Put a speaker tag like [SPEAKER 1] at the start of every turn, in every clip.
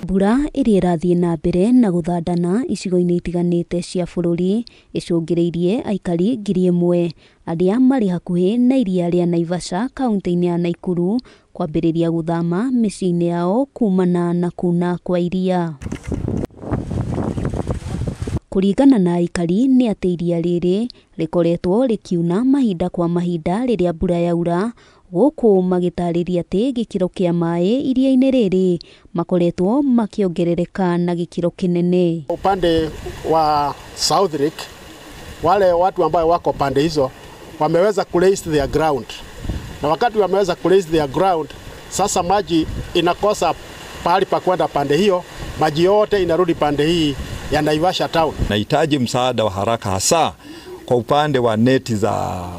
[SPEAKER 1] Mbura ĩrĩa ĩrathiĩ na mbere na gũthandana icigo-inĩ itiganĩte cia bũrũri ĩcũngĩrĩirie aikari 1,000 arĩa marĩ hakuhĩ na iria rĩa Naivasha kaunti-inĩ ya Nakuru kwambĩrĩria gũthama mĩciĩ-inĩ yao kumana na kuna kwa iria. Kũringana na aikari nĩ atĩ iria rĩrĩ rĩkoretwo rĩkiuna mahinda kwa mahinda rĩrĩa mbura yaura, gũkũ magĩtarĩria atĩ gĩkĩro kĩa maĩ iria-inĩ rĩrĩ makoretwo makĩongerereka na gĩkĩro kĩnene.
[SPEAKER 2] Upande wa South Lake, wale watu ambao wako pande hizo wameweza ku raise their ground, na wakati wameweza ku raise their ground, sasa maji inakosa pahali pa kwenda pande hiyo, maji yote inarudi pande hii ya Naivasha town.
[SPEAKER 3] Nahitaji msaada wa haraka hasa kwa upande wa neti za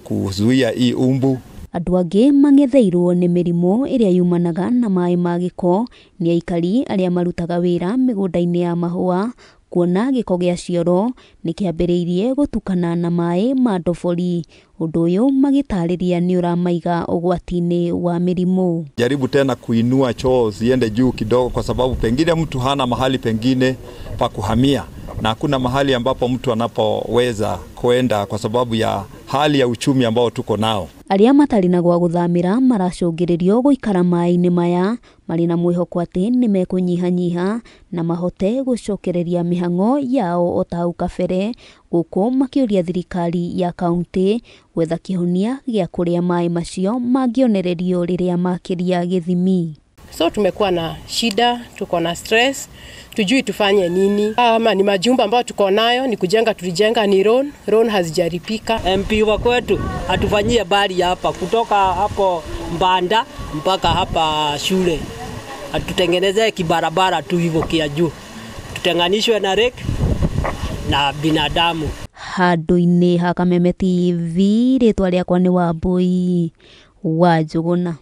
[SPEAKER 3] kuzuia hii umbu.
[SPEAKER 1] Andũ angĩ mang'etheirwo nĩ mĩrimũ ĩrĩa yumanaga na maĩ ma gĩko nĩ aikari arĩa marutaga wĩra mĩgũnda-inĩ ya mahũa, kuona gĩko gĩa cioro nĩ kĩambĩrĩirie gũtukana na maĩ ma ndobori. Ũndũ ũyũ magĩtarĩria nĩ ũramaiga ũgwati-inĩ wa mĩrimũ.
[SPEAKER 3] Jaribu tena kuinua choo ziende juu kidogo, kwa sababu pengine mtu hana mahali pengine pa kuhamia na hakuna mahali ambapo mtu anapoweza kwenda kwa sababu ya hali ya uchumi ambao tuko nao.
[SPEAKER 1] Arĩa matarĩ na gwa gũthamĩra maracũngĩrĩrio gũikara maĩ-inĩ maya marĩ na mwĩhoko atĩ nĩ mekũnyihanyiha na mahote gũcokereria mĩhang'o yao o ta hau kabere, gũkũ makĩũria thirikari ya kaunti gwetha kĩhonia gĩa kũrĩa maĩ macio mangĩonererio rĩrĩa makĩria gĩthimi.
[SPEAKER 4] So tumekuwa na shida, tuko na stress, tujui tufanye nini. Ama ni majumba ambayo tuko nayo, ni kujenga tulijenga, ni loan hazijaripika.
[SPEAKER 5] MP wa kwetu atufanyie bali hapa kutoka hapo Mbanda mpaka hapa shule. Atutengenezee kibarabara tu hivyo kia juu. Tutenganishwe na lake na binadamu.
[SPEAKER 1] Handũ-inĩ ha Kameme TV, rĩtwa rĩakwa nĩ Wambui wa Njũgũna.